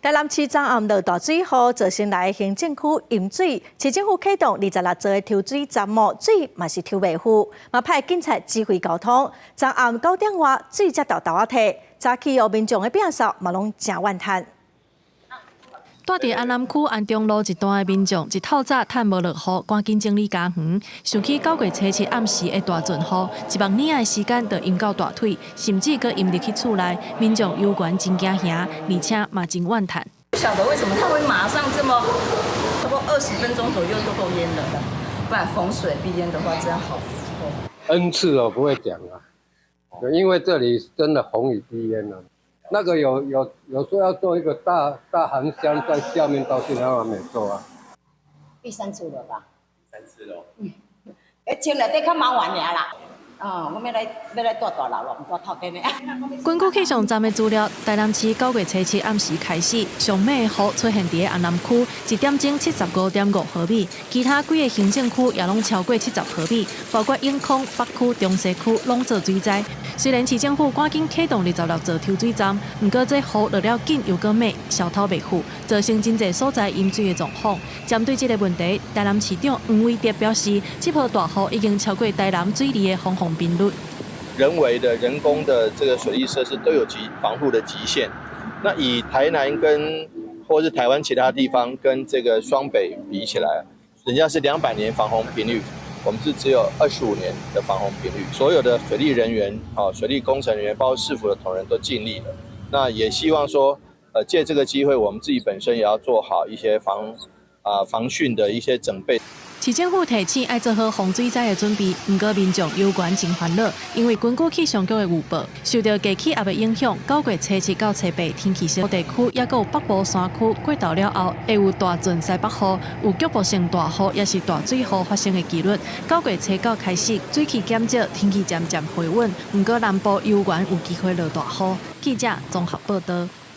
台南市昨暗落大水雨，造成六个行政區淹水，市政府啟動26座的抽水站網，水嘛是抽袂赴，嘛派警察指揮交通。昨暗9點外，水才沓沓仔退，早起哦民眾的摒掃嘛攏誠怨嘆。住佇安南區安中路一段的民眾，一透早趁無落雨，趕緊整理家園。想起九月初七暗時的大陣雨，一目爾的時間就淹到大腿，甚至閣淹入去厝內，民眾猶原真驚嚇，而且嘛真怨嘆。不曉得為什麼它會馬上這麼，差不多20分鐘左右就夠淹了，不然逢水必淹的話，這樣好。 N 次我不會講啊，因為這裡真的逢雨必淹啊。那個有說要做一個大大航箱在下面，到現在還沒做啊。第三次了吧？三次咯。嗯，欸，穿內底較麻煩爾啦。哦，我欲來住大樓咯，毋住透天的。根據氣象站的資料，台南市9月初七暗時開始，上猛的雨出現佇安南區，一點鐘75.5毫米，其他幾個行政區也攏超過70毫米，包括永康、北區、中西區攏做水災。雖然市政府趕緊啟動26座抽水站，毋過這雨落了緊又閣猛，消透袂赴，造成真濟所在淹水的狀況。針對這個問題，台南市長黃偉哲表示，這波大雨已經超過台南水利的防洪頻率。人為的、人工的這個水利設施都有極防護的極限。那以台南跟或是台灣其他地方跟這個雙北比起來，人家是200年防洪頻率，我們是只有25年的防洪頻率。所有的水利人員、啊水利工程人員，包括市府的同仁都盡力了。那也希望說，借這個機會，我們自己本身也要做好一些防汛的一些準備。市政府提醒愛做好防水災的準備，毋過民眾猶原真煩惱，因為根據氣象局的預報，受著低氣壓的影響，9月初七到初八天氣西部地區，抑閣有北部山區過晝了後會有大陣西北雨，有局部性大雨，抑是大水雨發生的機率。9月初九開始，水汽減少，天氣漸漸回穩，毋過南部猶原有機會落大雨。記者綜合報道。